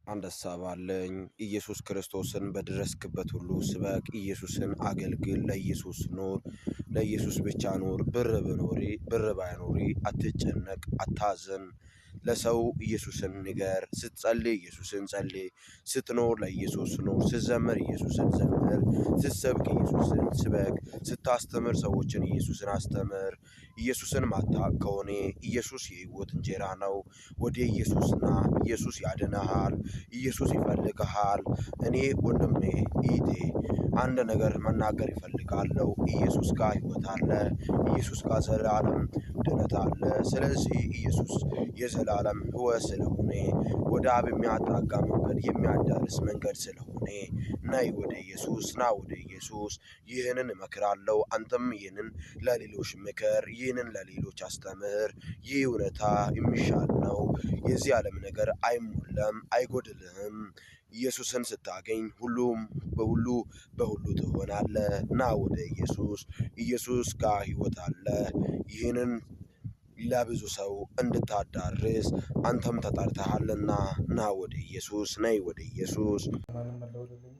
አንድ ሀሳብ አለኝ። ኢየሱስ ክርስቶስን በደረስክበት ሁሉ ስበክ። ኢየሱስን አገልግል። ለኢየሱስ ኑር። ለኢየሱስ ብቻ ኑር። ብር ብኖሪ ብር ባይኖሪ አትጨነቅ፣ አታዝን። ለሰው ኢየሱስን ንገር። ስትጸልይ ኢየሱስን ጸልይ። ስትኖር ለኢየሱስ ኑር። ስትዘምር ኢየሱስን ዘምር። ስትሰብክ ኢየሱስን ስበክ። ስታስተምር ሰዎችን ኢየሱስን አስተምር። ኢየሱስን ማታውቅ ከሆነ ኢየሱስ የሕይወት እንጀራ ነው። ወደ ኢየሱስ ና። ኢየሱስ ያድንሃል። ኢየሱስ ይፈልግሃል። እኔ ወንድሜ እህቴ አንድ ነገር መናገር ይፈልጋለሁ። ኢየሱስ ጋር ሕይወት አለ። ኢየሱስ ጋር ዘላለም ድነት አለ። ስለዚህ ኢየሱስ የዘላለም ሕይወት ስለሆነ፣ ወደ አብ የሚያጣጋ መንገድ፣ የሚያዳርስ መንገድ ስለሆነ፣ ነይ ወደ ኢየሱስ፣ ና ወደ ኢየሱስ። ይህንን እመክራለሁ። አንተም ይህንን ለሌሎች ምከር፣ ይህንን ለሌሎች አስተምር። ይህ እውነታ የሚሻል ነው። የዚህ ዓለም ነገር አይሞላም፣ አይጎድልህም። ኢየሱስን ስታገኝ ሁሉም በሁሉ በሁሉ ትሆናለህ። ና ወደ ኢየሱስ። ኢየሱስ ጋር ሕይወት አለ። ይህንን ለብዙ ሰው እንድታዳርስ አንተም ተጠርተሃልና ና ወደ ኢየሱስ፣ ነይ ወደ ኢየሱስ። ማንም አልደወለልኝም።